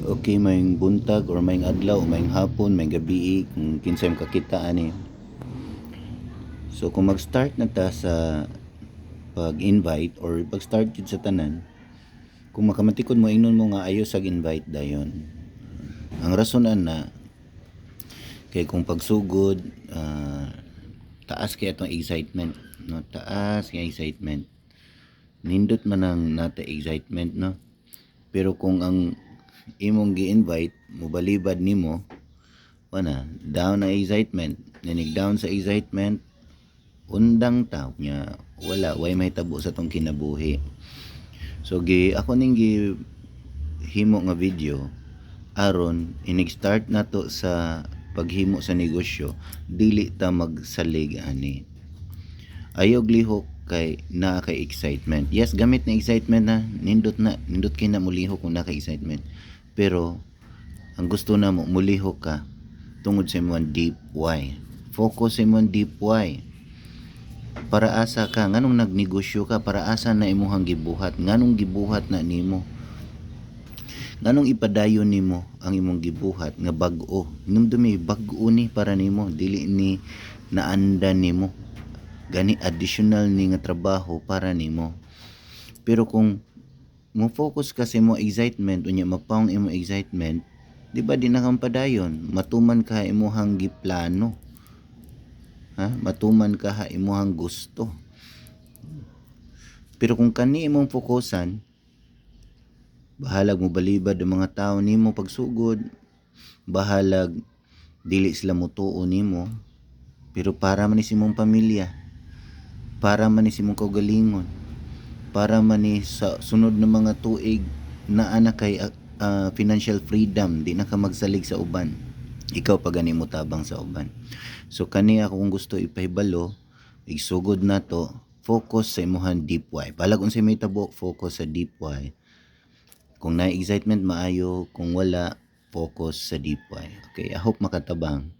Okay, maayong buntag or maayong adlaw o maayong hapon, maayong gabii kung kinsay makakita ani. So kung mag-start na ta sa pag-invite or pag-start jud sa tanan, kung makamatikod mo, ingnon mo nga ayo sag invite dayon. Ang rason ana kay kung pagsugod, taas kay atong excitement, no? Taas kay excitement. Nindot man ang nata excitement, no? Pero kung ang imong gi-invite mobalibad nimo, wala, down ang excitement. Ninig down sa excitement, undang ta nya, wala way mahitabo sa atong kinabuhi. So gi ako ning gi himo nga video aron inig start nato sa paghimo sa negosyo, dili ta magsalig ani. Ayaw lihok kay naa kay excitement. Yes, gamit na excitement na nindot na nindot kay na mulihok kung naa kay excitement. Pero ang gusto na mo, mulihok ka tungod sa imong deep why. Focus sa imong deep why. Para asa ka, nganong nagnegosyo ka, para asa na imuhang gibuhat, nganong gibuhat na nimo? Nganong ipadayon nimo ang imong gibuhat nga bag-o? Hinumdumi, bag-o ni para nimo, dili ni naandan nimo. Gani additional ni nga trabaho para nimo. Pero kung mo focus ka sa imo excitement, unya mapaong imo excitement, di ba di na kang padayon? Matuman ka imuhang giplano. Ha? Matuman ka ha imuhang gusto. Pero kung kani imong fokusan, bahalag mo balibad ang mga tao nimo pagsugod, bahalag dili sila motuo nimo, pero para man ni sa imong pamilya, para man ni sa imong kaugalingon, para man ni sa sunod na mga tuig naa na kay financial freedom, di na ka magsalig sa uban. Ikaw pa gani mo tabang sa uban. So kani ako kung gusto ipahibalo, igsugod na to, focus sa imuhang deep why. Balag unsay mahitabo, focus sa deep why. Kung na excitement, maayo, kung wala, focus sa deep why. Okay, I hope makatabang.